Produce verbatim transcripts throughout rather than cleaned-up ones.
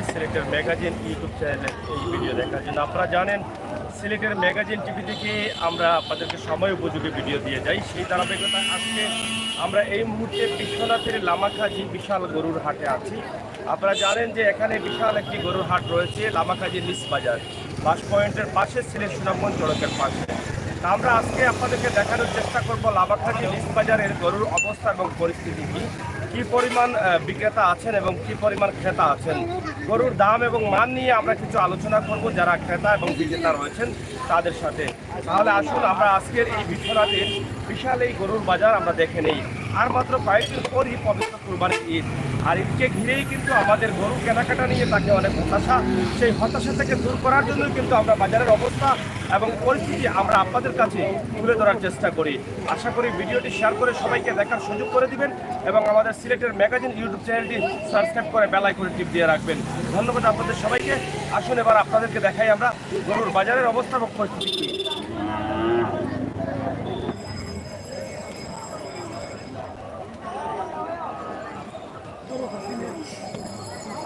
সিলেটের magazine YouTube চ্যানেলের এই ভিডিও দেখার জন্য। আপনারা জানেন, সিলেটের ম্যাগাজিন টিভি থেকে আমরা আপনাদেরকে সময় উপযোগী ভিডিও দিয়ে যাই। সেই ধারাবাহিকতায় আজকে আমরা এই মুহূর্তে বিশ্বনাথের লামাখাজি বিশাল গরুর হাটে আছি। আপনারা জানেন যে এখানে বিশাল একটি গরুর হাট রয়েছে লামাখাজি নিস বাজার, বাস পয়েন্টের পাশে, সিলেট সুনামগঞ্জ সড়কের পাশে। তা আমরা আজকে আপনাদেরকে দেখানোর চেষ্টা করব লামাখাজি নিস বাজারের গরুর অবস্থা এবং পরিস্থিতি কি, কি পরিমাণ আহ, বিক্রেতা আছেন এবং কি পরিমাণ ক্রেতা আছেন। গরুর দাম এবং মান নিয়ে আমরা কিছু আলোচনা করব যারা ক্রেতা এবং বিক্রেতা রয়েছেন তাদের সাথে। তাহলে আসুন, আমরা আজকের এই বিশ্বনাথের বিশাল এই গরুর বাজার আমরা দেখে নেই। আর মাত্র কয়েকদিন পরই পবিত্র কুরবানির ঈদ। আর ঈদকে ঘিরেই কিন্তু আমাদের গরু কেনাকাটা নিয়ে থাকে অনেক হতাশা। সেই হতাশা থেকে দূর করার জন্যই কিন্তু আমরা বাজারের অবস্থা এবং পরিস্থিতি আমরা আপনাদের কাছে তুলে ধরার চেষ্টা করি। আশা করি ভিডিওটি শেয়ার করে সবাইকে দেখার সুযোগ করে দিবেন এবং আমাদের সিলেটের ম্যাগাজিন ইউটিউব চ্যানেলটি সাবস্ক্রাইব করে বেল আইকনে টিপ দিয়ে রাখবেন। ধন্যবাদ আপনাদের সবাইকে। আসুন, এবার আপনাদেরকে দেখাই আমরা গরুর বাজারের অবস্থা এবং পরিস্থিতি কি।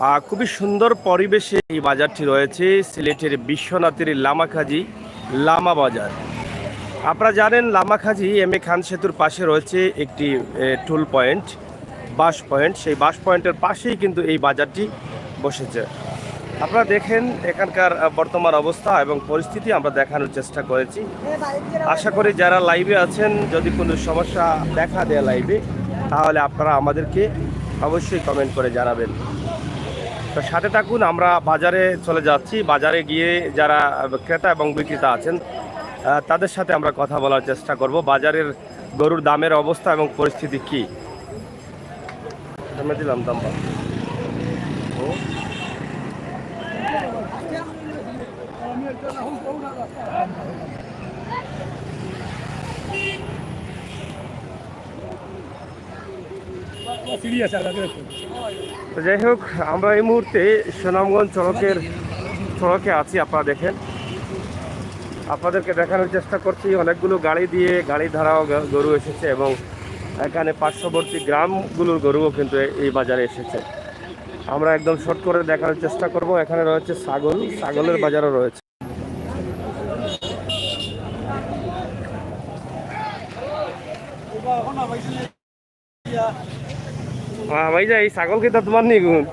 আহ, খুবই সুন্দর পরিবেশে এই বাজারটি রয়েছে, সিলেটের বিশ্বনাথের লামাখাজি লামা বাজার। আপনারা জানেন, লামাখাজি এম এ খান সেতুর পাশে রয়েছে একটি টোল পয়েন্ট, বাস পয়েন্ট। সেই বাস পয়েন্টের পাশেই কিন্তু এই বাজারটি বসেছে। আপনারা দেখেন এখানকার আহ, বর্তমান অবস্থা এবং পরিস্থিতি আমরা দেখানোর চেষ্টা করেছি। আশা করি যারা লাইভে আছেন, যদি কোনো সমস্যা দেখা দেয় লাইভে, তাহলে আপনারা আমাদেরকে অবশ্যই কমেন্ট করে জানাবেন। তো সাথে থাকুন, আমরা বাজারে চলে যাচ্ছি। বাজারে গিয়ে যারা আহ, ক্রেতা এবং বিক্রেতা আছেন, আহ, তাদের সাথে আমরা কথা বলার চেষ্টা করব। বাজারের গরুর দামের অবস্থা এবং পরিস্থিতি কি? আমি দিলাম দাম বাদ। ও। তো যাই হোক, আমরা এই মুহূর্তে সুনামগঞ্জ সড়কের, সড়কে আছি। আপনারা দেখেন, আপনাদেরকে দেখানোর চেষ্টা করছি, অনেকগুলো গাড়ি দিয়ে, গাড়ি ধারাও গ-, গরু এসেছে এবং এখানে পার্শ্ববর্তী গ্রামগুলোর গরুও কিন্তু এ-, এই বাজারে এসেছে। আমরা একদম শর্ট করে দেখানোর চেষ্টা করব। এখানে রয়েছে ছাগল, ছাগলের বাজারও রয়েছে। হ্যাঁ, ভাই, যে এই ছাগল কিতা তোমার নি গুণ?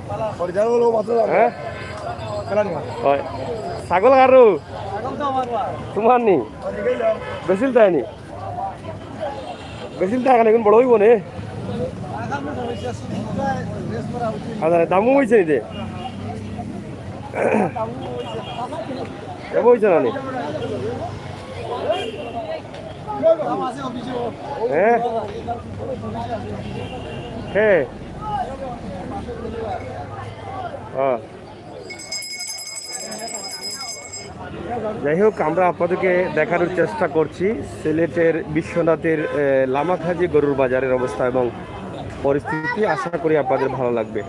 হ্যাঁ? ছাগল কারো? তোমার নি? বেচিল তাই নি? বেচিল তাই, এখন বড় হইব নে? আচ্ছা, দামও হয়েছে নি দে? এবার হয়েছে না নি? হ্যাঁ? হ্যাঁ। হ্যাঁ। যাই হোক, আমরা আপনাদেরকে দেখানোর চেষ্টা করছি সিলেটের বিশ্বনাথের, এ, লামাখাজি গরুর বাজারের অবস্থা এবং পরিস্থিতি। আশা করি আপনাদের ভালো লাগবে।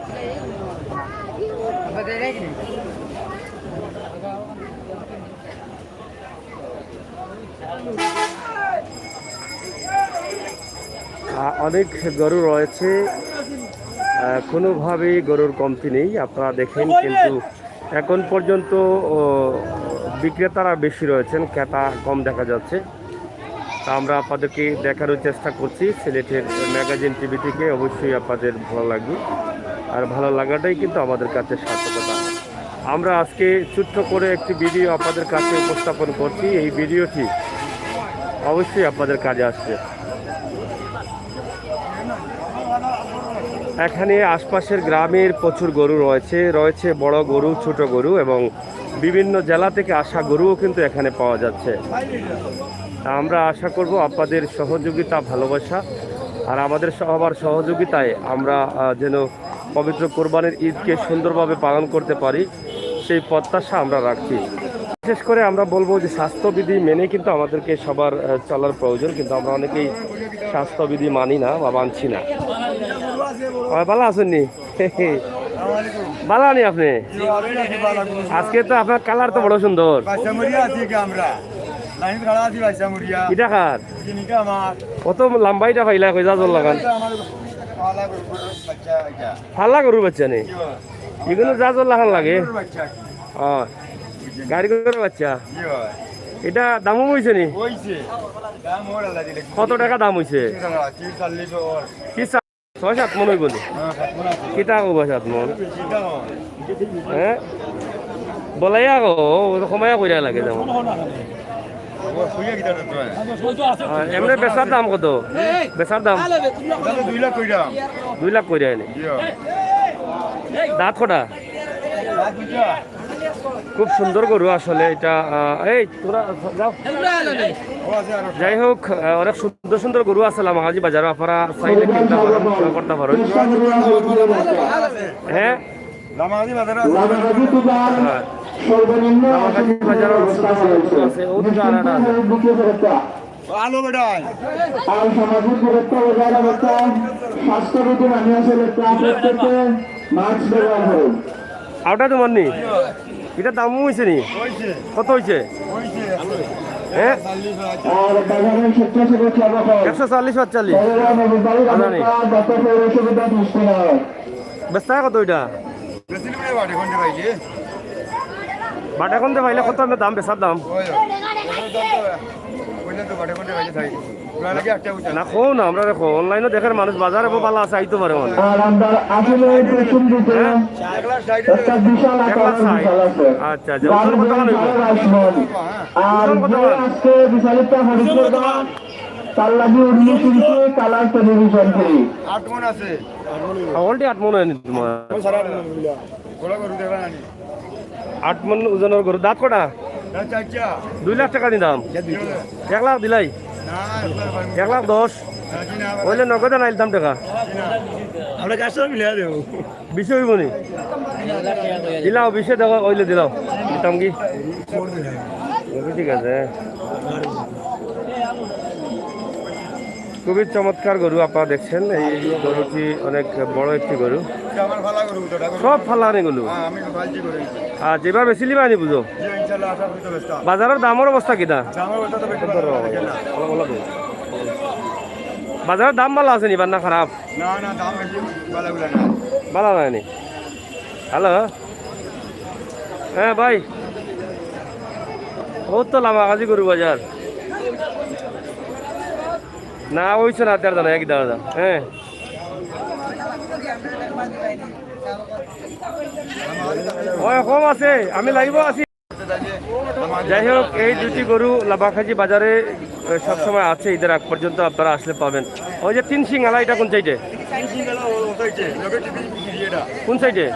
আহ, অনেক গরু রয়েছে, আহ, কোনোভাবেই গরুর কমতি নেই। আপনারা দেখেন, কিন্তু এখন পর্যন্ত, ও, বিক্রেতারা বেশি রয়েছেন, ক্রেতা কম দেখা যাচ্ছে। তা আমরা আপনাদেরকে দেখানোর চেষ্টা করছি সিলেটের ম্যাগাজিন টিভি থেকে। অবশ্যই আপনাদের ভালো লাগবে, আর ভালো লাগাটাই কিন্তু আমাদের কাছে সার্থকতা। আমরা আজকে ছোট্ট করে একটি ভিডিও আপনাদের কাছে উপস্থাপন করছি। এই ভিডিওটি অবশ্যই আপনাদের কাজে আসবে। এখানে আশপাশের গ্রামের প্রচুর গরু রয়েছে, রয়েছে বড় গরু, ছোট গরু এবং বিভিন্ন জেলা থেকে আসা গরুও কিন্তু এখানে পাওয়া যাচ্ছে। তা আমরা আশা করব আপনাদের সহযোগিতা, ভালোবাসা আর আমাদের সবার সহযোগিতায় আমরা, আহ, যেন পবিত্র কোরবানির ঈদকে সুন্দরভাবে পালন করতে পারি, সেই প্রত্যাশা আমরা রাখছি। বিশেষ করে আমরা বলবো যে স্বাস্থ্যবিধি মেনে কিন্তু আমাদেরকে সবার, আহ, চলার প্রয়োজন, কিন্তু আমরা অনেকেই স্বাস্থ্যবিধি মানি না বা মানছি না। আহ, ভালো আছেন নি? ভালো আনি আপনি? আজকে তো আপনার কালার তো বড় সুন্দর। বাচ্চা মরিয়া আছি কি আমরা? লাইন খাড়া আছি বাচ্চা মরিয়া। এটা কার? জিনিকা আমার। কত লম্বা এটা পাইলা, কই যা জোর লাগান। এটা আমার পালা গরুর বাচ্চা এটা। পালা গরুর বাচ্চা নেই? কি বল? এগুলো যা যা লাখান লাগে। গরুর বাচ্চা আর কি। ও, গাড়ি করে বাচ্চা। জি ভাই। এটা দামও হইছে নি? হইছে। দাম ওর আল্লাহ দিলে। কত টাকা দাম হইছে? তিরিশ, চল্লিশ ওর। কি চা-, ছয় সাত মন হইব নি? হ্যাঁ, সাত মন আছে। কিতা হবো সাত মন? কিতা হয়? হ্যাঁ? বলাইয়া গো, ও তো কমাইয়া কইরা লাগে যেমন। ও, শুয়ে কিতা করতে হয়? আর এমনি বেচার দাম কত? বেচার দাম? এটা তো দুই লাখ কইরা। দুই লাখ কইরা এনে। জি। দাঁত কটা? দাঁত দুইটা। খুব সুন্দর গরু আসলে এটা। আহ, এই তোরা যাও। ও আছে আরো। যাই হোক, আহ, অনেক সুন্দর সুন্দর গরু আছে লামাকাজি বাজারো, আপনারা চাইলে কিনতে পারেন, ক্রয় করতে পারেন। হ্যাঁ? লামাকাজি বাজারে আছে। হ্যাঁ। লামাকাজি বাজারো অনেক সুন্দর সুন্দর গরু আছে। ও দুটো আর একটা আছে। ভালো বেটায়। আর সামাজিক দূরত্ব বজায় রাখতে, স্বাস্থ্যবিধি মানিয়া চলতে, প্রত্যেকে মাস্ক ব্যবহার করুন। আউটা তোমার নি? এটার দাম হইছে নি? হইছে। কত হইছে? হইছে। হ্যাঁ? আর বাজারের স্বেচ্ছাসেবক সেবক একশো চল্লিশ, পাঁচচল্লিশ। সর্বদা নজরদারি আনা নি। রাখতে, যাতে কেউ অসুবিধা সৃষ্টি না হয়। বেচতা কত এটা? বেশি নিবে বাটে কোনটা পাইলে? বাটে কোনটা পাইলে কত আমরা দাম, বেচার দাম? ওই, ওই, ওই দাম তো, ওই দাম তো বাটে কোনটা পাইলে চাই। না, কও না, আমরা দেখো, online-ও দেখের মানুষ, বাজারে বউ ভালা আছে, আইতো পারে মানে। আর আমরা আসলে প্রথম দিকে হ্যাঁ? এক লাখ ষাট। একটা বিশাল এক লাখ আকারের ষাট। বিশাল আছে। আচ্ছা, আচ্ছা, ওজন কত খান হইব? সাড়ে বাইশ মণ। আর ওজন কত যে খান? আজকে বিশালিতা হরিপ্রসাদ তার লাগি উনিশ ইঞ্চি কালার টেলিভিশন ফ্রি। আট মণ আছে। Already আট মণ হয়নি তোমার। ওই সারা আট মণ মিলা। বড় গরু দেখবা না নি? আট মণ ওজনর গরু। দাঁত কটা? দাঁত চারটা। দুই লাখ টাকা দিতাম। এক লাখ দিলাই? না, এক লাখ পাইনি। এক লাখ দশ। না, জি না, আবার হইলে নগদে নাইলতাম টাকা। জি না। আমরা কাস্টমার মিলিয়ে দেবো। বেশি হইব নি? দিলাও, বিশে দেখো, হইলে দিলাও। দিতাম কি? ঠিক আছে। খুবই চমৎকার গরু আপনারা দেখছেন। এই গরুটি অনেক বড় একটি গরু। এটা আমার ফালা গরু, দুটা গরু। সব ফালানি গরু। হ্যাঁ, আমি তো ফালছি করে দিচ্ছি। আর যেবার বেশি লিবা আনি বুঝো। জি, ইনশাল্লাহ, আশা করি তো বেচতাম। বাজারের দামর অবস্থা কিতা? দামর অবস্থা তো বেশি ভালো লাগে না। বাজারের দাম ভালা আছে নি, বা না খারাপ? না, না, দাম বেশি ভালা বুলা না। ভালা নায় নি। হ্যালো। হ্যাঁ ভাই, ও তো লামাকাজি গরু বাজার। না, ওইছে না, তেরো দানা, এক দানা। হ্যাঁ। ওই কম আছে, আমি live-ও আছি। যাই হোক, এই দুটি গরু লামাকাজি বাজারে, এ, সবসময় আছে, ঈদের আগ পর্যন্ত আপনারা আসলে পাবেন। ওই যে তিন সিং আলা, এটা কোন side-এ? কোন side-এ?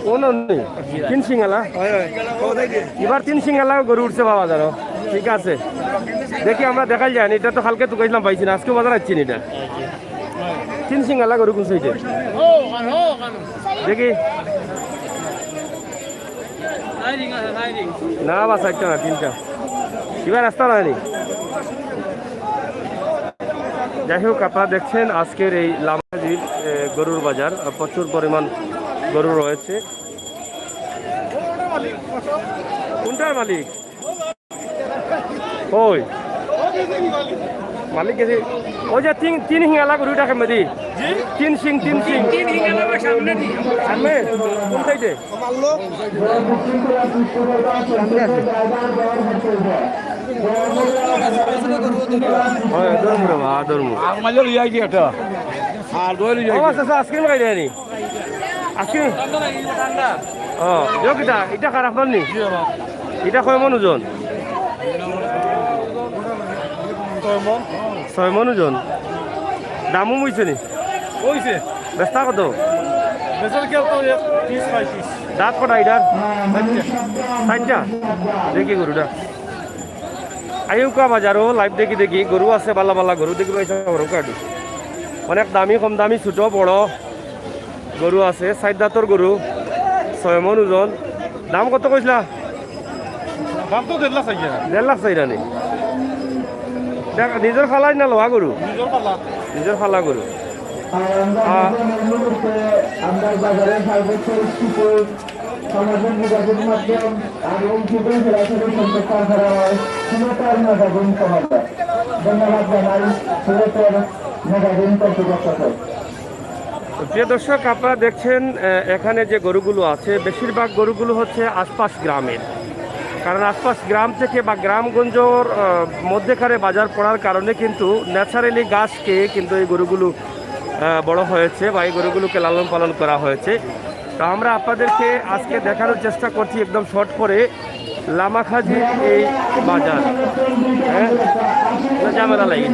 কোন নেই? তিন সিং আলা? এবার তিন সিং আলা গরু উঠছে বাবা, জানো? ঠিক আছে, দেখি আমরা দেখাই যায়, এটা তো কালকে তুকাইছিলাম, পাইছি না, আজকে বাজার আসছি না এটা। তিন সিং আলা গরু কোন side-এ? দেখি। না বা, চারটা না, তিনটা। এবার রাস্তা নায়নি। যাই হোক, আপনারা দেখছেন আজকের এই লামাকাজির, এ, গরুর বাজার, আ, প্রচুর পরিমাণ গরু রয়েছে। কোনটার মালিক? ওই মালিক গেছে। ওই যে তিন, তিন হিঙালা গরুটা কেমনে দি? তিন সিং, তিন সিং। তিন হিঙালা সামনে দি। সামনে? কোন side-এ? হয়, ধর্ম রে বা, ধর্ম। আর মাঝে লইয়া গিয়ে একটা। আর দই লইয়া ও, আচ্ছা, আচ্ছা, ice cream খাই দেয়নি। Ice cream? ও, দেখো কিতা, এটা খারাপ নায়নি? এটা কয় মণ ওজন? ছয় মণ। ছয় মণ ওজন। দামও হইছে নি? হইছে। বেচতা কত? বেচার কি আর তো এক পিস, ছয় পিস। দাঁত কটা এটার? চারটা। চারটা? দেখি গরুটা। আইউক্কা বাজারো live দেখি দেখি, গরু আছে, বালা বালা গরু দেখি পাইছা, বড় কাটি। অনেক দামি, কম দামি, ছোট, বড় গরু আছে, চাইর দাঁতর গরু, ছয় মণ ওজন। দাম কত কইছিলা? দাম তো দেড় লাখ চাইরা। দেড় লাখ চাইরা নি? দেখ, নিজর ফালা না লওয়া গরু? নিজর ফালা। নিজর ফালা গরু। আর আমরা আ- এই মুহূর্তে আমরা বাজারের সর্বোচ্চ স্তরে সামাজিক যোগাযোগ মাধ্যম আর ইউটিউবে সরাসরি সম্প্রচার করা হয় সিলেটের ম্যাগাজিন সমাজে। ধন্যবাদ জানাই সিলেটের ম্যাগাজিন কর্তৃপক্ষকে। প্রিয় দর্শক, আপনারা দেখছেন, আহ, এখানে যে গরুগুলো আছে, বেশিরভাগ গরুগুলো হচ্ছে আশপাশ গ্রামের। কারণ আশপাশ গ্রাম থেকে বা গ্রামগঞ্জর, আহ, মধ্যেখানে বাজার পড়ার কারণে কিন্তু ন্যাচারালি ঘাস খেয়ে কিন্তু এই গরুগুলো, আহ, বড় হয়েছে বা এই গরুগুলোকে লালন পালন করা হয়েছে। তো আমরা আপনাদেরকে আজকে দেখানোর চেষ্টা করছি একদম শর্ট করে লামাখাজির এই বাজার। হ্যাঁ, না ঝামেলা লাগে।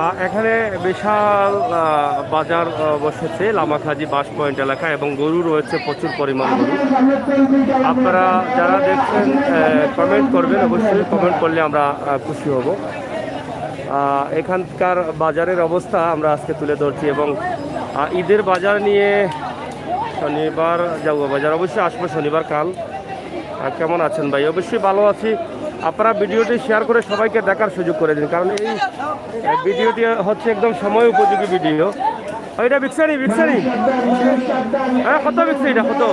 আহ, এখানে বিশাল, আহ, বাজার, আহ, বসেছে লামাখাজি বাস পয়েন্ট এলাকা এবং গরু রয়েছে প্রচুর পরিমাণ গরু। আপনারা যারা দেখছেন, আহ, কমেন্ট করবেন, অবশ্যই কমেন্ট করলে আমরা, আহ, খুশি হব। আহ, এখানকার বাজারের অবস্থা আমরা আজকে তুলে ধরছি এবং, আহ, ঈদের বাজার নিয়ে শনিবার যাবো বাজার, অবশ্যই আসবো শনিবার কাল। আহ, কেমন আছেন ভাই? অবশ্যই ভালো আছি। আপনারা ভিডিওটি শেয়ার করে সবাইকে দেখার সুযোগ করে দিন, কারণ এই, আহ, ভিডিওটি হচ্ছে একদম সময় উপযোগী ভিডিও। ও, এটা বিকছে নি, বিকছে নি? হ্যাঁ, কত বিকছে এটা, কত?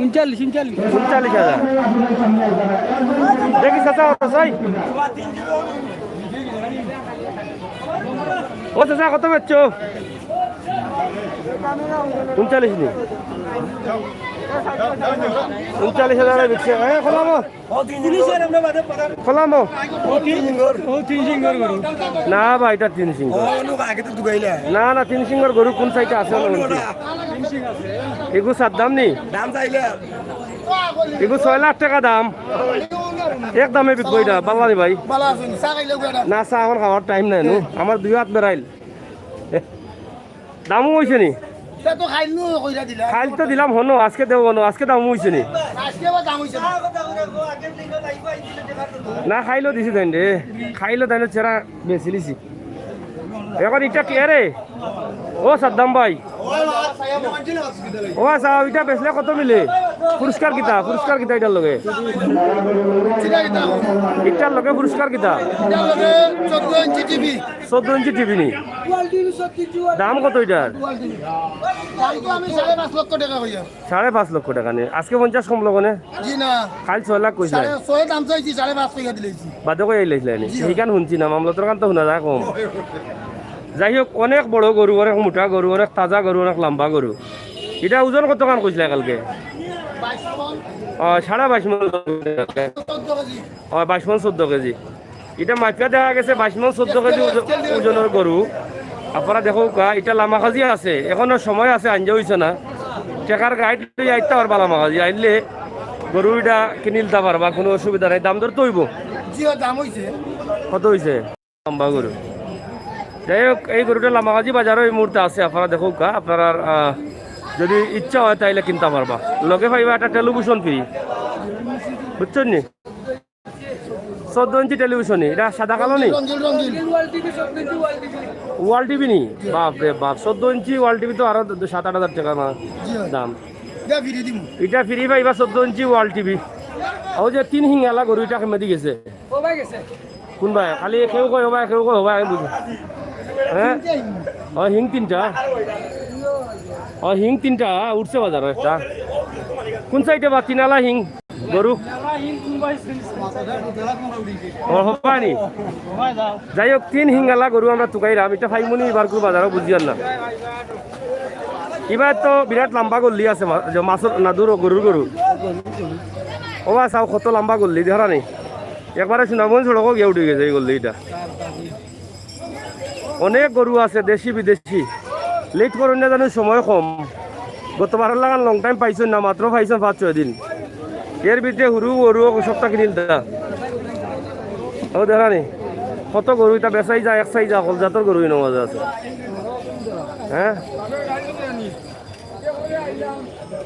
ঊনচল্লিশ, ঊনচল্লিশ। ঊনচল্লিশ হাজার। দেখি চাচা, কত চাই? ও চাচা, কত বেচছো? ঊনচল্লিশ নি? ঊনচল্লিশ হাজার বিকছে। এ, খোলামো। খোলামো। না ভাই, এটা তিন সিং। না, না, তিন সিংর গরু কোন সাইডে আছে না? এগু সার দাম নি? এগু ছয় লাখ টাকা দাম। এক দামে বিকবো এটা, বাল্লা নি ভাই? না, চা আমার খাওয়ার টাইম নাই নু। আমার দুই হাত বেড়াইল। দামও অইছে নি? খাইল তো দিলাম হনো, আজকে দেবো হনো, আজকে দামও অইছে নি? না, খাইলও দিছি তাইন রে, খাইলও তাইন চেরা বেচিলিছি। এখন ইটা কে রে? ও সাদ্দাম ভাই, ও আচ্ছা, ইটা বেচলে কত মিলে? পুরস্কার কিতা? পুরস্কার কিতা ইটার লগে? ইটার লগে পুরস্কার কিতা? চোদ্দ ইঞ্চি টিভি। চোদ্দ ইঞ্চি টিভি নি? দাম কত ইটার? দাম তো আমি সাড়ে পাঁচ লক্ষ টাকা কইয়া। সাড়ে পাঁচ লক্ষ টাকা নি? আজকে পঞ্চাশ কম লগে নে? জি না। খাইল ছয় লাখ কইছে। সাড়ে ছয় দাম চাইছি, সাড়ে পাঁচ কইয়া দিলাইছি। বাদে কইয়া দিলাইছিলে নি? জি। এইখান শুনছি না, মামলতর কান তো শুনা যায় কম। যাই হোক, অনেক বড় গরু, অনেক মোটা গরু, অনেক তাজা গরু, অনেক লম্বা গরু। ইটা ওজন কত খান কইছিলে কালকে? বাইশ মণ। ও, সাড়ে বাইশ মণ। চোদ্দ কেজি। ও, বাইশ মণ চোদ্দ কেজি। ইটা মাপিয়া দেখা গেছে বাইশ মণ চোদ্দ কেজি ওজ-, ওজনর গরু। আপনারা দেখউক্কা, ইটা লামাখাজি আছে, এখনো সময় আছে, আঞ্জা অইছে না। টেকার গাইড লইয়া আইতা পারবা লামাখাজি, আইলে গরু ইটা কিনিলতা পারবা, কোনো অসুবিধা নাই। দাম দর তো অইবো। জি, ও দাম অইছে। কত অইছে? লম্বা গরু। যাই হোক, এই গরুটা লামাখাজি বাজারো এই মুহূর্তে আছে, আপনারা দেখউক্কা। আপনারা, আহ, যদি ইচ্ছা হয় তাইলে কিনতা পারবা। লগে পাইবা একটা টেলিভিশন ফ্রি, বুঝছইন নি? চোদ্দ ইঞ্চি টেলিভিশন, ইটা সাদা কালো নি? রঙিন, রঙিন। ওয়াল টিভি নি? বাপ রে বাপ, চোদ্দ ইঞ্চি ওয়াল টিভি তো আরো সাত আট হাজার টাকা না জি হয়। দাম। ইটা ফ্রি দিমু। ইটা ফ্রি পাইবা চোদ্দ ইঞ্চি ওয়াল টিভি। ও যে তিন হিঙ্গালা গরু, ইটা কেমনে দি গেছে? কোন ভাই? খালি কেউ কয় ও ভাই, কেউ কয় ও ভাই, আমি বুঝি। হ্যাঁ? ও হিং তিনটা? ও হিং তিনটা উঠছে বাজারো একটা। কোন সাইডে বা তিনালা হিং? গরু? ও, হবা নি? যাই হোক, তিন হিঙ্গালা গরু আমরা তুকাইরাম। ইটা পাইমু নি ইবার গরু বাজারো বুঝিয়ার না। ইবার তো বিরাট লম্বা গল্লি আছে, মা-, যে মাছর নাদুর গরুর গরু। ও বা চাও কত লম্বা গল্লি, দেখরা নি? একবারে সুনামগঞ্জ সড়কও গিয়া উঠি গেছে এই গল্লি ইটা। অনেক গরু আছে, দেশি বিদেশি। লেট করইন না জানো, সময় কম। গতবারর লাখান লং টাইম পাইছইন না, মাত্র পাইছইন পাঁচ ছয় দিন। এর ভিতরে হুরু গরু সবটা কিনিলতা। ও দেখরা নি, কত গরু ইটা বেচাই যায়, এক সাইজ আকল জাতর গরু ইনো মাঝে আছে। হ্যাঁ?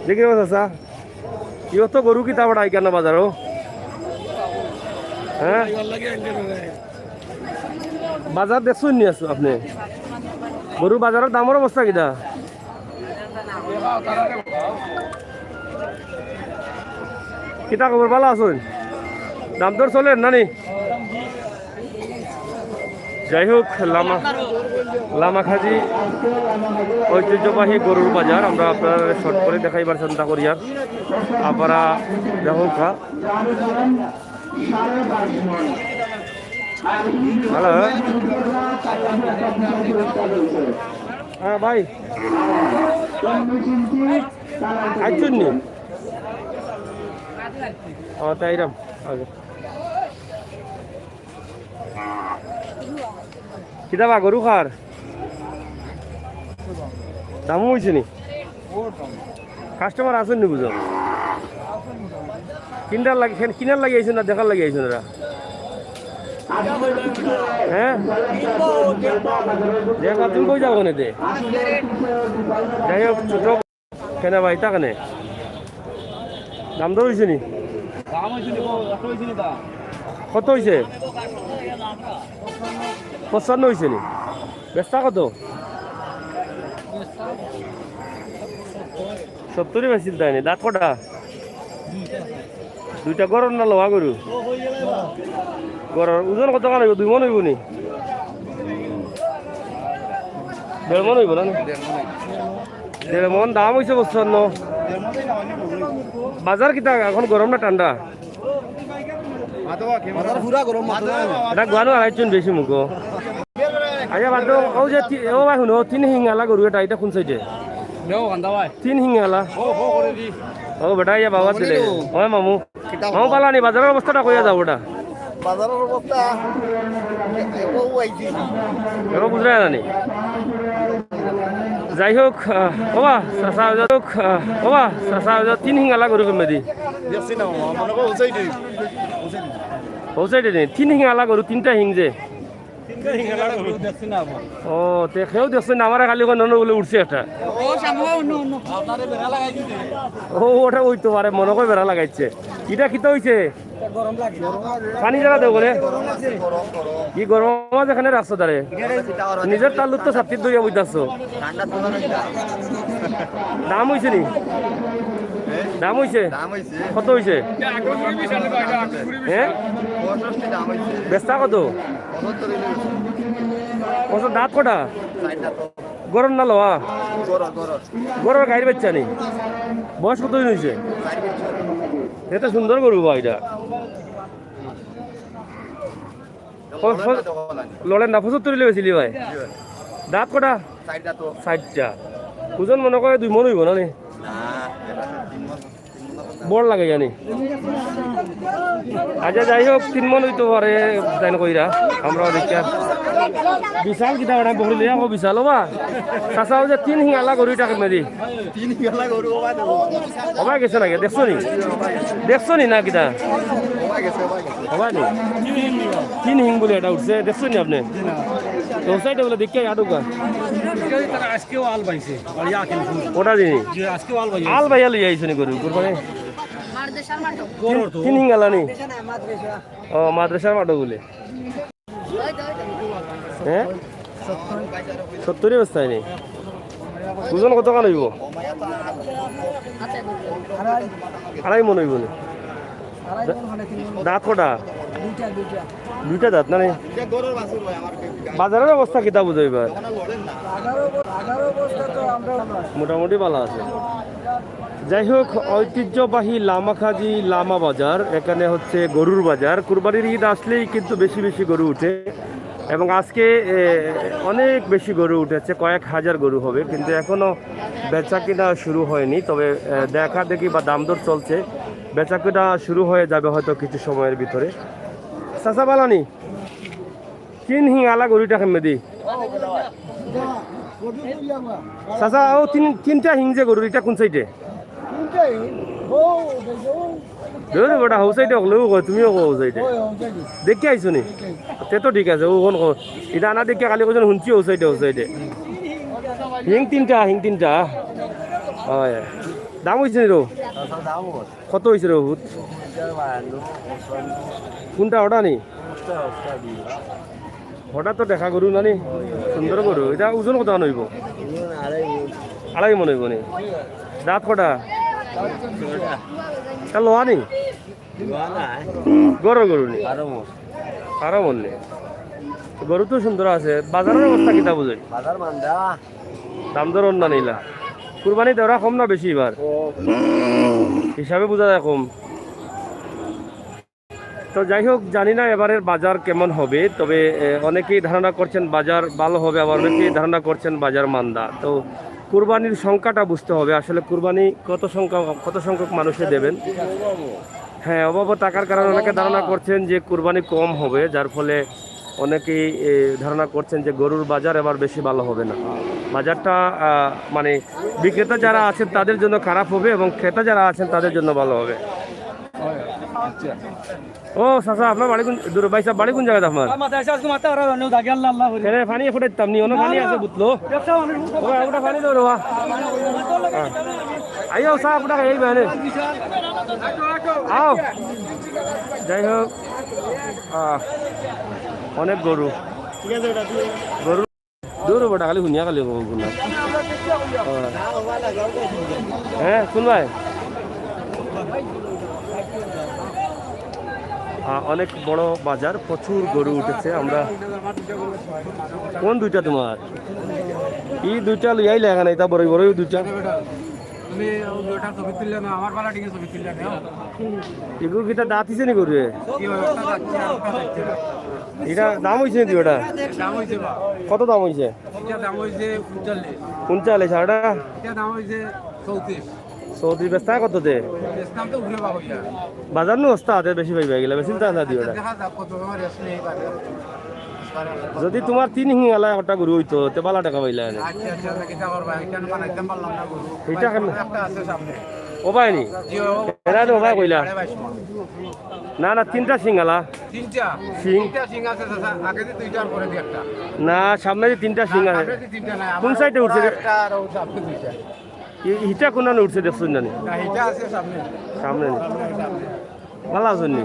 দেখি রে চাচা, ইও তো গরু কিতা বড় আইকার না বাজারো? হ্যাঁ? বাজার দেখছইন নি আছো আপনি? গরু বাজারর দামর অবস্থা কিতা? কিতা খবর, ভালা আছইন? দাম দর চলের না নি? যাই হোক, লামা, লামাখাজি ঐতিহ্যবাহী গরুর বাজার আমরা আপনারারে শর্ট করে দেখাইবার চিন্তা করিয়ার। আপনারা দেখউক্কা। হ্যালো। হ্যাঁ ভাই, আইছুন নি? ও, তাই রাম। কিতা বা, গরু কার? দামও অইছে নি? কাস্টমার আছইন নি বুঝো? কিনার লাগি, কিনার লাগি আইছইন না দেখার লাগি আইছইন এরা? হ্যাঁ? দেখা, তুমি কই যাও ওখানে দে? যাই হোক, ছোট কেনে ভাই, তা কেনে? দাম দর অইছে নি? দাম অইছে নি, কত অইছে নি দাম? কত অইছে? পঁচপান্ন অইছে নি? বেচতা কত? সত্তরই বেচিল তাই নি? দাঁত কটা? দুইটা। গরর না লওয়া গরু? গরর ওজন কত খান অইবো? দুই মন অইবো নি? দেড় মন অইবো না নি? দেড় মন দাম অইছে পঁচপান্ন। বাজার কিতা এখন, গরম না ঠান্ডা? বাজার পুরা গরম, মাথা এটা গুয়ানো আড়াইচুন বেশি মুখো। আইয়া বাদ দেও, ও যে তি-, ও ভাই হুনো, তিন হিঙালা গরু এটা, এটা কোন সাইডে? নেও, কান্দা ভাই। তিন হিঙালা। ও, ও করে দি। ও বেটা, ইয়া বাবা দিলে। ওই মামু। কিতা মামু বালা নি, বাজারর অবস্থাটা কইয়া যাও ওটা। বাজারর অবস্থা, ও আইছি। এবার বুঝরা না নি? যাই হোক, আহ, ওবা, চাচা, হোক, আহ, ওবা, চাচা, তিন হিঙালা গরু কমে দি। দেখছি না, মামা, মনে করো ও সাইডে। ও সাইডে নি, তিন হিঙালা গরু, তিনটা হিং যে। তিনটা হিঙালা গরু দেখছি না, মামা। ও, তে কেউ দেখছে না, আমারে খালি কয়, "নন বলে উঠছে একটা।" ও, সামনে অন্য, অন্য। আপনারে বেড়া লাগাই দিছে। ও, ওটা অইতো পারে, মনে কয় বেড়া লাগাইছে। ইটা কিতা অইছে? পানি জ্বালা দেও করে। কি গরম মাছ এখানে রাখছো তারে? নিজের তালুত তো ছাতিত দইয়া বইতাছো। দাম অইছে নি? দাম অইছে? দাম অইছে। কত অইছে? হ্যাঁ? পঁয়ষট্টি দাম অইছে। বেচতা কত? পঁচাত্তর অইলে বেচবো। কত দাঁত কটা? চাইরটা তো। গরর না লওয়া? গরর, গরর। গরর গাইর বাচ্চা নি? বয়স কত দিন অইছে? চাইর বছর। এটা সুন্দর গরু বা এটা। প-, প-, লড়ের না, পঁচাত্তর অইলে বেচিলি ভাই? জি ভাই। দাঁত কটা? চাইরটা তো। চাইরটা। ওজন মনে কয় দুই মন অইবো না নি? না, এটা তিন মন। বড় লাগে জানি। আচ্ছা, যাই হোক, তিন মন অইতো পারে, তাই না কইরা? আমরা দেখিয়া বিশাল কিতা বেটা বকরি লইয়া কো বিশাল ওবা। চাচা, ওই যে তিন হিঙালা গরু ইটা কেমনে দি? তিন হিঙালা গরু ওবা দেবো। ওবা গেছে নাকি? দেখছো নি? দেখছো নি না কিতা? ওবা গেছে, ওবা গেছে। ওবা নি? তিন হিং বলে এটা উঠছে, দেখছো নি আপনি? তো সাইডে বলে দেখিয়া আটুকা। তারা আজকেও আল পাইছে। ওটা দিনি? জি, আজকেও আল পাইছে। আল বাইয়া লই আইছো নি গরু, কুরবানি? মাদ্রাসার মাঠো। তিন, তিন হিঙালা নি? মাদ্রাসা না, মাদ্রাসা। ও, মাদ্রাসার মাঠো বলে। হ্যাঁ? সত্তরই বেচতা নি? ওজন কত খান অইবো? আড়াই মন অইবো নি? আড়াই মন মানে তিন মন। দাঁত কটা? দুইটা, দুইটা। দুইটা দাঁত না নি? বাজারর অবস্থা কিতা বুঝো এবার? বাজারর অব-, বাজারর অবস্থা তো আমরা মোটামুটি ভালা আছে। যাই হোক, ঐতিহ্যবাহী লামাখাজি লামা বাজার, এখানে হচ্ছে গরুর বাজার। কুরবানির ঈদ আসলেই কিন্তু বেশি বেশি গরু উঠে এবং আজকে, এ, অনেক বেশি গরু উঠেছে, কয়েক হাজার গরু হবে, কিন্তু এখনো বেচা কিনা শুরু হয়নি। তবে, এ, দেখা দেখি বা দাম দর চলছে, বেচা কিনা শুরু হয়ে যাবে হয়তো কিছু সময়ের ভিতরে। চাচা বালা নি? তিন হিং আলা গরু ইটা কেমনে দি? চাচা, ও তিন, তিনটা হিং যে গরুর, ইটা কোন সাইডে? ধুর বেটা, হউ সাইডে হকলেউ কয়, তুমিও কও হউ সাইডে। দেখি আইছো নি? তে তো ঠিক আছে, ও কোন কও? ইটা আনা দেখি খালি কইছেন হুনছি হউ সাইডে, হউ সাইডে। হিং তিনটা, হিং তিনটা। হয়। দাম অইছে নি রো? কত অইছে রে বাবুত? কোনটা ওটা নি? ওটা তো দেখা গরু না নি? সুন্দর গরু। ইটা ওজন কত খান অইবো? আড়াই মন অইবো নি? দাঁত কটা? ইটা লওয়া নি? গরর গরু নি? আরো মন নি? গরু তো সুন্দর আছে। বাজারর অবস্থা কিতা বুঝইন? বাজার মান্দা। দাম দর অন্যান্য ইলা। কুরবানি দেওরা কম না বেশি এবার? কম। হিসাবে বুঝা যায় কম। তো যাই হোক, জানি না এবারের বাজার কেমন হবে, তবে এ, অনেকেই ধারণা করছেন বাজার ভালো হবে, আবার অনেকেই ধারণা করছেন বাজার মান্দা। তো কুরবানির সংখ্যাটা বুঝতে হবে আসলে, কুরবানি কত সংখ্যা, কত সংখ্যক মানুষে দেবেন। হ্যাঁ, অভাব থাকার কারণে অনেকে ধারণা করছেন যে কুরবানি কম হবে, যার ফলে অনেকেই এ, ধারণা করছেন যে গরুর বাজার এবার বেশি ভালো হবে না। বাজারটা আহ, মানে বিক্রেতা যারা আছেন তাদের জন্য খারাপ হবে এবং ক্রেতা যারা আছেন তাদের জন্য ভালো হবে। ও চাচা, আপনার বাড়ি কোন দূরে? ভাই সাহেব, বাড়ি কোন জায়গায় আপনার? আমার দেশে আজকে মাথা ওরা জানো, দাগে আল্লাহ, আল্লাহ করি। এখানে পানি ফুটে দিতাম নি, অন্য পানি আছে বুতলো। ব্যবসা মানুষ ও, ওটা পানি দেবো রে বা। হ্যাঁ। আইও চা আপনার এই বেনে। আও। যাই হোক, আহ, অনেক গরু। গরু দূর বেটা, খালি হুনিয়া খালি গরু না। হ্যাঁ, শুন ভাই। আহ, অনেক বড় বাজার, প্রচুর গরু উঠেছে। আমরা কোন দুইটা তোমার? এই দুইটা লইয়াই লেখা নাই, তা বড়ই বড়ই দুইটা। তুমি ওটা ছবি তুললে না, আমার পালা ঠিক ছবি তুললে না। এগুলো কিতা দাঁত হইছে নি গরু? কি হয়, একটা যাচ্ছে, আর একটা যাচ্ছে না। এটা দাম হইছে নি ওটা? দাম হইছে বা। কত দাম হইছে? এটা দাম হইছে পঁয়তাল্লিশ। পঁয়তাল্লিশ, আর এটা? এটা দাম হইছে চৌত্রিশ। চৌত্রিশ বেচতা কত দে? বেচতাম তো ঘুরে বাবা ইয়া। বাজার নু হস্তা হাতে বেশি পাইবা গেলে, বেশি তা না দিও এটা। দেখা যাক কত সময় রেস্ট নেই বাজার। যদি তোমার তিন হিঙ্গালা একটা গরু হইতো, তে বালা টাকা পাইলা এনে। আচ্ছা, আচ্ছা, আচ্ছা, কিতা করবা? এটা আমি বানাইতাম পারলাম না গরু। এটা কেন? একটা আছে সামনে। ও ভাই নি? জি, ও এরা তো ও ভাই কইলা। সাড়ে বাইশ মণ। না, না, তিনটা সিঙ্গালা। তিনটা? সিং। তিনটা সিং আছে, চাচা। আগে যে দুইটা আর পরে দিয়ে একটা। না, সামনে যে তিনটা সিং না, আছে। সামনে যে তিনটা নাই, কোন আমার সাইডে উঠছে রে? একটা আর ও সামনে দুইটা। ই-, ইটা কোন উঠছে দেখছুন জানি? না, এটা আছে সামনে। সামনে নি? সামনে, সামনে। ভালা আছইন নি?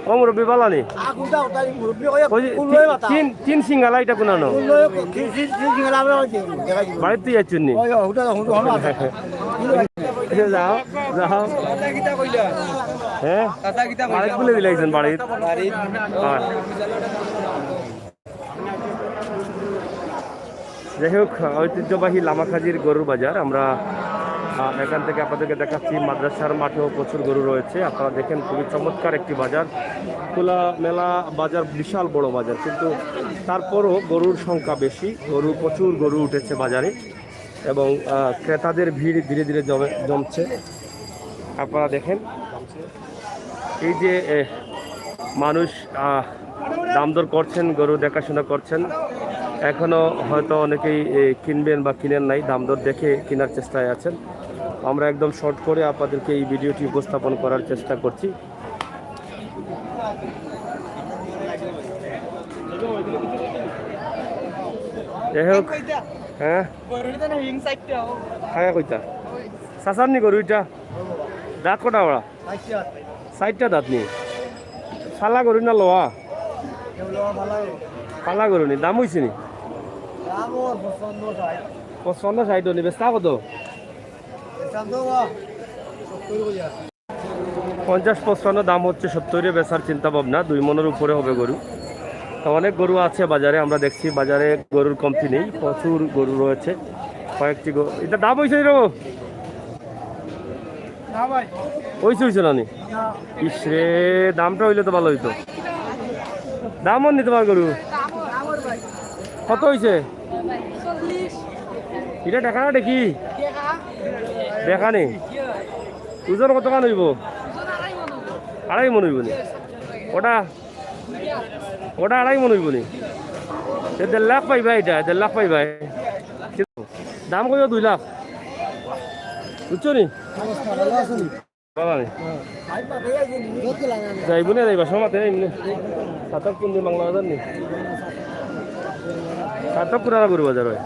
ও মুরব্বি, ভালা নি? আ, কোনটা ওটা মুরব্বি ওই ওই যে কুল তি-, লয়ে মাথা। তিন, তিন সিঙ্গালা, ইটা কোনানো? কুল লয়ে কি, কি, কি সিঙ্গালা আমরা ওই যে দেখাই দিব। বাড়িত আইছইন নি? ওই, ওটা, ওটা, ওটা আছে। এ যাও, যাও। চাচা কিতা কইলা? হ্যাঁ? চাচা কিতা কইলা? বাড়িত বলে দিলে একজন বাড়িত। বাড়িত। হ্যাঁ। যাই হোক, ঐতিহ্যবাহী লামাখাজির গরুর বাজার। আমরা, আহ, এখান থেকে আপনাদেরকে দেখাচ্ছি, মাদ্রাসার মাঠেও প্রচুর গরু রয়েছে। আপনারা দেখেন, খুবই চমৎকার একটি বাজার। খোলা মেলা বাজার, বিশাল বড় বাজার, কিন্তু তারপরও গরুর সংখ্যা বেশি, গরু, প্রচুর গরু উঠেছে বাজারে এবং, আহ, ক্রেতাদের ভিড় ধীরে ধীরে জমে, জমছে। আপনারা দেখেন, এই যে, এ, মানুষ, আহ, দাম দর করছেন, গরু দেখাশোনা করছেন। এখনো হয়তো অনেকেই, এ, কিনবেন বা কিনেন নাই, দাম দর দেখে কেনার চেষ্টায় আছেন। আমরা একদম শর্ট করে আপনাদেরকে এই ভিডিওটি উপস্থাপন করার চেষ্টা করছি। যাই হোক, হ্যাঁ, হ্যাঁ, কইতা। চাচার নি গরু এটা? দাঁত কটা ওরা? চাইরটা দাঁত নি? ফালা গরু না লোয়া? ফালা গরু নি, দাম হইছে নি? পঁচপান্ন ষাইট নি, বেচতা কত? পঞ্চাশ পঁচপান্ন দাম হচ্ছে, সত্তরে বেচার চিন্তা ভাবনা, দুই মনের উপরে হবে গরু। তো অনেক গরু আছে বাজারে, আমরা দেখছি বাজারে গরুর কমতি নেই, প্রচুর গরু রয়েছে। কয়েকটি গরু, এটা দাম হইছে নি রে? না ভাই। হইছে, হইছে না নি? না। ইস রে, দামটা হইলে তো ভালো হইতো। দাম হন নি তোমার গরু? কত হইছে? এটা দেখা না দেখি? দেখা নি? ওজন কত খান হইব? আড়াই মন হইব নি? ওটা, ওটা আড়াই মন হইব নি? এ দেড় লাখ পাইবা এটা, দেড় লাখ পাইবা। দাম কইও দুই লাখ। বুঝছো নি? বাবা নি? যাইব না, যাইবা, সমাতে এমনি। সাতক কোন দিন বাংলা বাজার নি? সাতক কোন আর গরু বাজার হয়?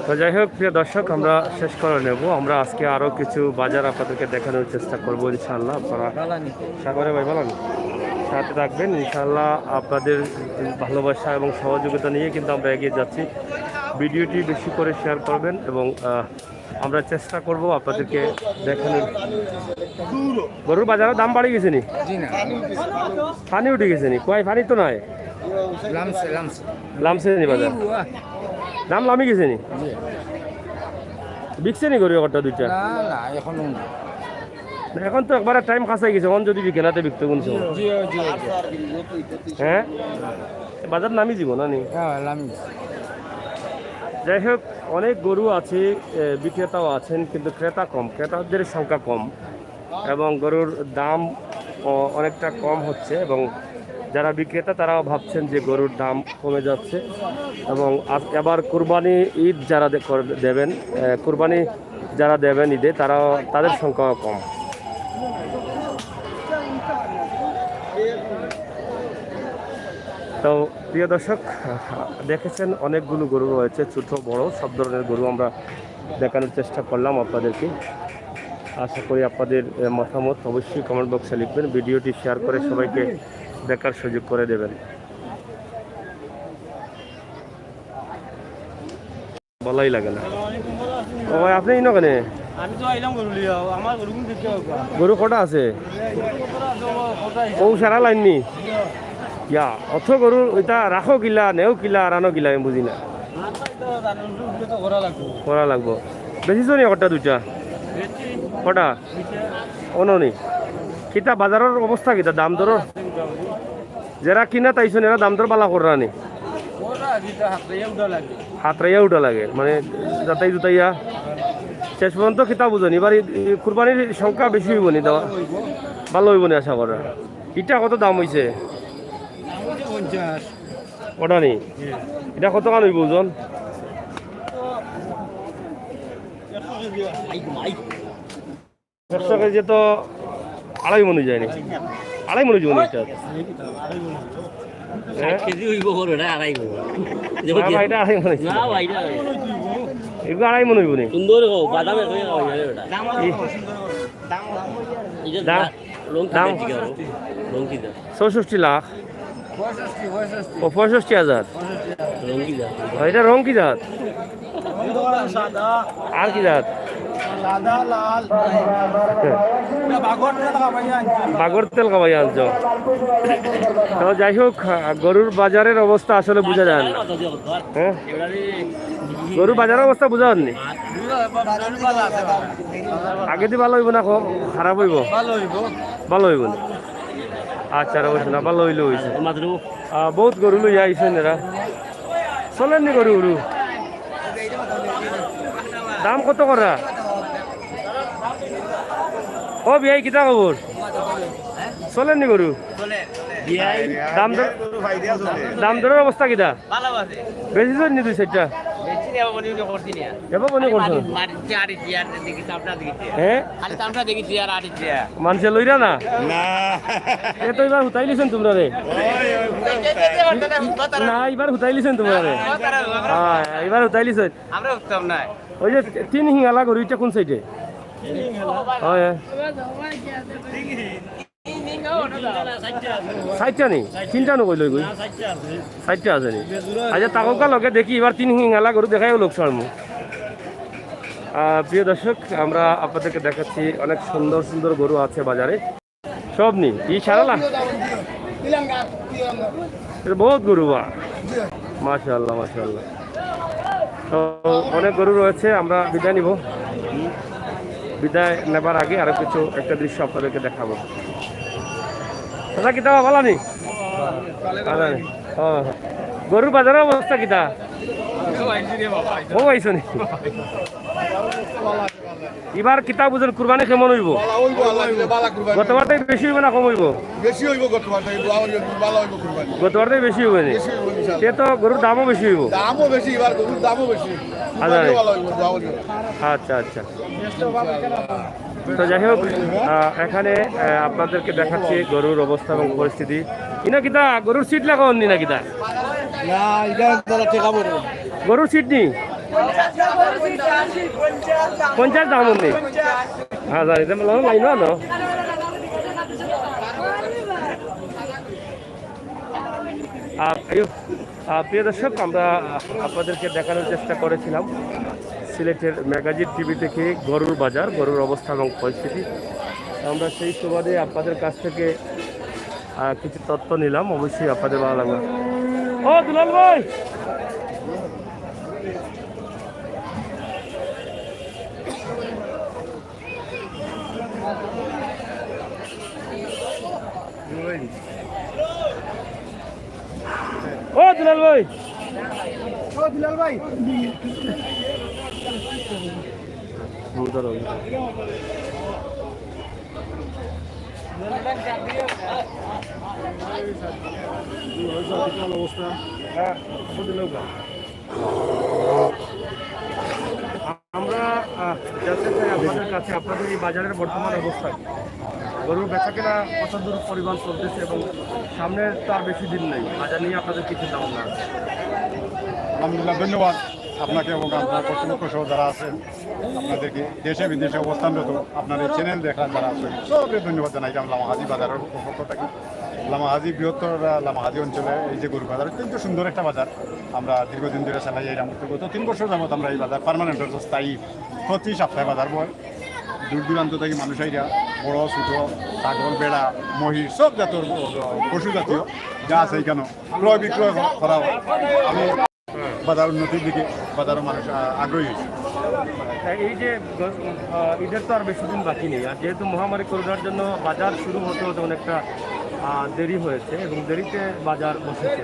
তো যাই হোক, প্রিয় দর্শক, আমরা শেষ করে নেব। আমরা আজকে আরও কিছু বাজার আপনাদেরকে দেখানোর চেষ্টা করব ইনশাআল্লাহ। আপনারা সাগরে ভাই বলেন, সাথে থাকবেন ইনশাআল্লাহ। আপনাদের ভালোবাসা এবং সহযোগিতা নিয়ে কিন্তু আমরা এগিয়ে যাচ্ছি। ভিডিওটি বেশি করে শেয়ার করবেন এবং, আহ, আমরা চেষ্টা করব আপনাদেরকে দেখানোর। গরুর বাজারে দাম বাড়ি গেছে নি? জি না। পানি উঠে গেছে নি? কয় পানি তো নাই। লামছে, লামছে। লামছে নি বাজার? দাম লামি গেছে নি? বিকছে নি গরু একটা দুইটা? না, না, এখনো না। না, এখন তো একবারে টাইম কাছাই গেছে, এখন যদি বিকে না, তে বিকতো কোন সময়? জি, জি, জি। হ্যাঁ, বাজার নামি দিব না নি? হ্যাঁ, লামি। যাই হোক, অনেক গরু আছে, এ, বিক্রেতাও আছেন, কিন্তু ক্রেতা কম, ক্রেতাদের সংখ্যা কম এবং গরুর দাম অ-, অনেকটা কম হচ্ছে এবং যারা বিক্রেতা তারাও ভাবছেন যে গরুর দাম কমে যাচ্ছে এবং আজ, এবার কুরবানি ঈদ যারা দে-, করে দেবেন, এ, কুরবানি যারা দেবেন ঈদে, তারাও, তাদের সংখ্যাও কম। তো প্রিয় দর্শক, দেখেছেন অনেকগুলো গরু রয়েছে, ছোট বড় সব ধরনের গরু আমরা দেখানোর চেষ্টা করলাম আপনাদেরকে। আশা করি আপনাদের, এ, মতামত অবশ্যই কমেন্ট বক্সে লিখবেন, ভিডিওটি শেয়ার করে সবাইকে দেখার সুযোগ করে দেবেন। ভালাই লাগে না। ও ভাই, আপনি ইনো কেনে? আমি তো আইলাম গরু লিয়া, আমার গরু কোন দিকে হবে? গরু কটা আছে? ও সারা লাইন নি? ইয়া, অত গরু ইটা রাখো কিলা, নেও কিলা, আর আনো কিলা, আমি বুঝি না। করা লাগবো। বেশি জনই একটা দুইটা? কটা? অননি। কিতা বাজারর অবস্থা কিতা? দাম দরর? যারা কিনা তাইছন, এরা দাম দর বালা কররা নি? হাতরাইয়া উঠা লাগে, মানে যাতাই জুতাইয়া। শেষ পর্যন্ত কিতা বুঝনি, এবার এই, এই কুরবানির সংখ্যা বেশি হইব নি দেওয়া? ভালো হইব নি আশা করা। ইটা কত দাম হইছে? ওটা নি? এটা কত কান হইব ওজন? একশো কেজি তো আড়াই মন হয়ে যায়নি, আড়াই মন হয়ে যায়নি এটা। হ্যাঁ? এক কেজি হইব করে, এটা আড়াই মন। না ভাই, এটা আড়াই মন হইছে। না ভাই, এটা আড়াই মন। এগুলো আড়াই মন হইব নি? সুন্দর হোক, বাদাম এক হয়ে খাওয়া যাবে এটা। এই এই যে দাম, রং কি দাম? জাত, রং কি জাত? চৌষট্টি লাখ। ও, পঁয়ষট্টি হাজার। রং কি জাত? ও, এটা রং কি জাত? আর কি জাত? বাগর তেল খাবাই আনছো। তো যাই হোক, গরুর বাজারের অবস্থা আসলে বুঝা যায় না। হ্যাঁ, গরুর বাজারের অবস্থা বুঝা যায়নি। আগে দি ভালো হইব না, খ-, খারাপ হইব? ভালো হইব। ভালো হইব না। আচ্ছা, আর অবশ্য না, ভালো হইলে হইছে। আহ, বহুত গরু লইয়া আইছেন এরা। চলেননি গরু গরু? দাম কত করা? ও বিয়াই, কিতা খবর? চলেননি গরু? দাম দর, দাম দরের অবস্থা কিতা? ভালো আছে। বেশি চলেননি দুই চারটা? বেশি নেব মনে মনে করছি না। এবার মনে করছো? মারি, মারি, আড়ি দিয়া, আর দেখি, চামড়া দেখি দিয়া। হ্যাঁ? খালি চামড়া দেখি দিয়া, আর আড়ি দিয়া। মানুষে লইরা না? না। এ তো এবার হুতাই লিছেন তোমরা রে। ওই, ওই, হুতাই, হুতাই। না, এবার হুতাই লিছেন তোমরা রে। হ্যাঁ, এবার হুতাই লিছেন। আমরা উঠতাম না। ওই যে তিন হিঙালা গরু, ইটা কোন সাইডে? হয়, হয়। চাইরটা নি? তিনটা নো কইল গই? চাইরটা আছে নি? আচ্ছা, তাকউক্কা লগে দেখি, এবার তিন হিঙালা গরু দেখাইও লোক সামনে। আহ, প্রিয় দর্শক, আমরা আপনাদেরকে দেখাচ্ছি অনেক সুন্দর সুন্দর গরু আছে বাজারে। সব নি? ই সারালা? এটা বহুত গরু বা। মাশাআল্লাহ, মাশাআল্লাহ। তো অনেক গরু রয়েছে, আমরা বিদায় নিব। বিদায় নেবার আগে আরো কিছু একটা দৃশ্য আপনাদেরকে দেখাবো। দাদা, কিতা ভালা নি? ভালা নি? হ্যাঁ, হ্যাঁ। গরুর বাজারের অবস্থা কিতা? ও আইছো নি? এবার কিতা বুঝেন, কুরবানি কেমন হইব? ভালা হইব, আল্লাহ দিলে ভালা কুরবানি। গতবার তো বেশি হইব না কম হইব? বেশি হইব গতবার তো, ভালা হইব, ভালা হইব কুরবানি। গতবার তো বেশি হইব নি? বেশি হইব ইনশাআল্লাহ। তে তো গরুর দামও বেশি হইব। দামও বেশি, এবার গরুর দামও বেশি। আচ্ছা। কুরবানিও ভালা হইব, দোয়া হইব। আচ্ছা, আচ্ছা। তো যাই হোক, আহ, এখানে, আহ, আপনাদেরকে দেখাচ্ছি গরুর অবস্থা এবং পরিস্থিতি। ইনো কিতা গরুর সিট লাগাও নি না কিতা? না, এটা তারা টেকা পড়ে। গরুর সিট নি? পঞ্চাশ দাম নি? হ্যাঁ, জানি, এটা মানে লাইন না, না? আর এই, আহ, প্রিয় দর্শক, আমরা আপনাদেরকে দেখানোর চেষ্টা করেছিলাম সিলেটের ম্যাগাজিন টিভি থেকে গরুর বাজার, গরুর অবস্থা এবং পরিস্থিতি। আমরা সেই সুবাদে আপনাদের কাছ থেকে, আহ, কিছু তথ্য নিলাম, অবশ্যই আপনাদের ভালো লাগবে। ও দুলাল ভাই। ও দুলাল ভাই। ও দুলাল ভাই। অবস্থা। আমরা, আহ, জানতে চাই আপনাদের কাছে, আপনাদের এই বাজারের বর্তমান অবস্থা। গরুর বেচাকেনা কতদূর পরিমাণ চলতেছে এবং সামনে তো আর বেশি দিন নেই, বাজার নিয়ে আপনাদের কিছু ধারণা আছে? আলহামদুলিল্লাহ, ধন্যবাদ আপনাকে এবং আপনার কর্তৃপক্ষ সহ যারা আছেন, আপনাদেরকে দেশে বিদেশে অবস্থানরত আপনার এই চ্যানেল দেখা যারা আছেন, সবকে ধন্যবাদ জানাইলাম লামাহাজি বাজারের পক্ষ থেকে। লামাহাজি বৃহত্তর, আহ, লামাহাজি অঞ্চলে এই যে গরু বাজার, অত্যন্ত সুন্দর একটা বাজার। আমরা দীর্ঘদিন ধরে চালাই এই রামপুর। গত তিন বছর যাবত আমরা এই বাজার পার্মানেন্ট, স্থায়ী, প্রতি সপ্তাহে বাজার বয়। দূর দূরান্ত থেকে মানুষ আইরা বড় ছোট ছাগল, বেড়া, মহিষ, সব জাতের পশু জাতীয় যা আছে এখানে ক্রয় বিক্রয় করা হয়। আমি বাজার উন্নতির দিকে বাজারও মানুষ, আহ, আগ্রহী হয়েছে। এই যে গ-, আহ, ঈদের তো আর বেশি দিন বাকি নেই, আর যেহেতু মহামারী করোনার জন্য বাজার শুরু হতে হতে অনেকটা, আহ, দেরি হয়েছে এবং দেরিতে বাজার বসেছে,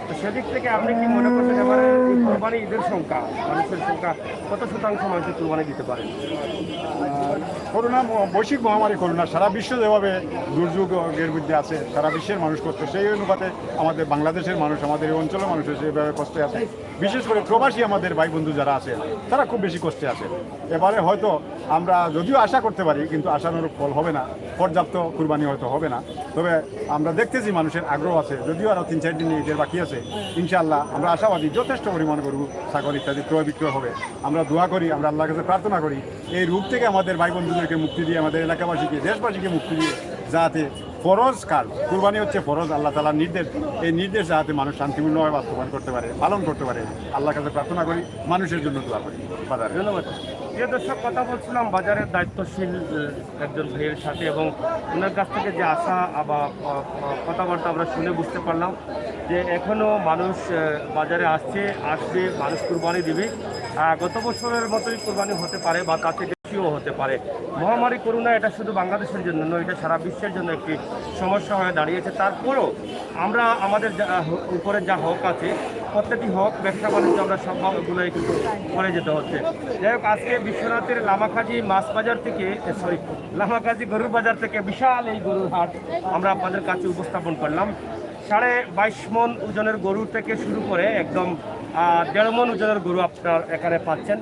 তো সেদিক থেকে আপনি কি মনে করছেন এবারে এই কুরবানি ঈদের সংখ্যা, মানুষের সংখ্যা কত শতাংশ মানুষের কুরবানি দিতে পারেন? আহ, করোনা ম-, বৈশ্বিক মহামারী করোনা সারা বিশ্ব যেভাবে দুর্যোগের মধ্যে আছে, সারা বিশ্বের মানুষ কষ্ট, সেই অনুপাতে আমাদের বাংলাদেশের মানুষ, আমাদের এই অঞ্চলের মানুষ সেভাবে কষ্টে আছে। বিশেষ করে প্রবাসী আমাদের ভাই বন্ধু যারা আছেন, তারা খুব বেশি কষ্টে আছেন। এবারে হয়তো আমরা যদিও আশা করতে পারি, কিন্তু আশানুরূপ ফল হবে না, পর্যাপ্ত কুরবানি হয়তো হবে না। তবে আমরা দেখতেছি মানুষের আগ্রহ আছে, যদিও আরও তিন চার দিন ঈদের বাকি আছে। ইনশাআল্লাহ আমরা আশাবাদী যথেষ্ট পরিমাণ গরু, ছাগল ইত্যাদি ক্রয় বিক্রয় হবে। আমরা দোয়া করি, আমরা আল্লাহর কাছে প্রার্থনা করি এই রোগ থেকে আমাদের ভাই বন্ধুদেরকে মুক্তি দিয়ে, আমাদের এলাকাবাসীকে, দেশবাসীকে মুক্তি দিয়ে যাতে ফরজ কাজ, কুরবানি হচ্ছে ফরজ, আল্লাহ তাআলার নির্দেশ, এই নির্দেশ যাতে মানুষ শান্তিপূর্ণভাবে বাস্তবায়ন করতে পারে, পালন করতে পারে, আল্লাহর কাছে প্রার্থনা করি, মানুষের জন্য দোয়া করি। বাজারে ধন্যবাদ। প্রিয় দর্শক, কথা বলছিলাম বাজারের দায়িত্বশীল, আহ, একজন ভাইয়ের সাথে এবং ওনার কাছ থেকে যে আশা বা, আহ, আহ, কথাবার্তা আমরা শুনে বুঝতে পারলাম যে এখনো মানুষ, আহ, বাজারে আসছে, আসবে, মানুষ কুরবানি দিবে। আহ, গত বছরের মতোই কুরবানি হতে পারে বা তাতে বেশিও হতে পারে। মহামারী করোনা এটা শুধু বাংলাদেশের জন্য নয়, এটা সারা বিশ্বের জন্য একটি সমস্যা হয়ে দাঁড়িয়েছে। তারপরও আমরা আমাদের যা, আহ, উপরে যা হক আছে, প্রত্যেকটি হক, ব্যবসা বাণিজ্য আমরা সবগুলোই কিন্তু করে যেতে হচ্ছে। যাই হোক, আজকে বিশ্বনাথের লামাকাজি মাছ বাজার থেকে, এ, সরি, লামাকাজি গরুর বাজার থেকে বিশাল এই গরুর হাট আমরা আপনাদের কাছে উপস্থাপন করলাম। সাড়ে বাইশ মন ওজনের গরু থেকে শুরু করে একদম, আহ, দেড় মন ওজনের গরু আপনারা এখানে পাচ্ছেন।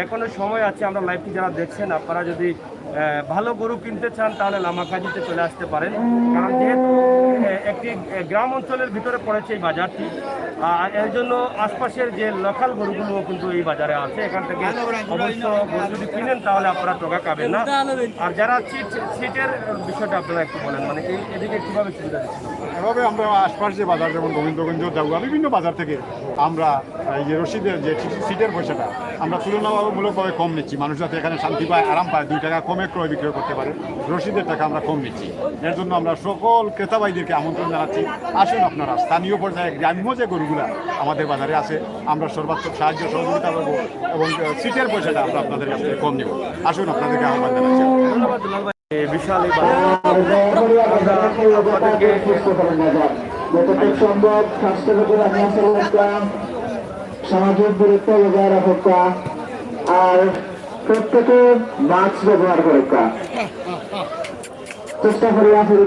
এখনো সময় আছে, আমরা লাইভটি যারা দেখছেন, আপনারা যদি, আহ, ভালো গরু কিনতে চান, তাহলে লামাকাজিতে চলে আসতে পারেন। কারণ যেহেতু, আহ, একটি, আহ, গ্রাম অঞ্চলের ভিতরে পড়েছে এই বাজারটি, আহ, এর জন্য আশপাশের যে লোকাল গরুগুলো কিন্তু এই বাজারে আছে, এখান থেকে অবশ্য গরু যদি কিনেন, তাহলে আপনারা ঠকা খাবেন না। আর যারা সিট, সিটের বিষয়টা আপনারা একটু বলেন, মানে এই, এদিকে কিভাবে সুবিধা দিচ্ছেন? এভাবে আমরা আশপাশ যে বাজার, যেমন গোবিন্দগঞ্জ, জাউগা, বিভিন্ন বাজার থেকে আমরা এই যে রশিদের যে সিটের পয়সাটা আমরা তুলনামূলকভাবে কম নিচ্ছি, মানুষ যাতে এখানে শান্তি পায়, আরাম পায়, দুই টাকা কমে ক্রয় বিক্রয় করতে পারে, রশিদের টাকা আমরা কম নিচ্ছি। এর জন্য আমরা সকল ক্রেতা ভাইদেরকে আমন্ত্রণ জানাচ্ছি, আসুন আপনারা স্থানীয় পর্যায়ে গ্রাম্য যে গরুগুলা আমাদের বাজারে আছে, আমরা সর্বাত্মক সাহায্য সহযোগিতা করবো এবং, আহ, সিটের পয়সাটা আমরা আপনাদের কাছ থেকে কম নিব। আসুন, আপনাদেরকে আহ্বান জানাচ্ছি। ধন্যবাদ দুলাল ভাই। এই বিশাল এই বাজার। আমরা আপনাদেরকে যতটুকু সম্ভব স্বাস্থ্যগত রাখা, সামাজিক দূরত্ব বজায় রাখা, আর প্রত্যেকে মাস্ক ব্যবহার করা। চেষ্টা করি, আসলে,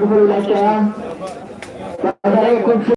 বাজারে খুব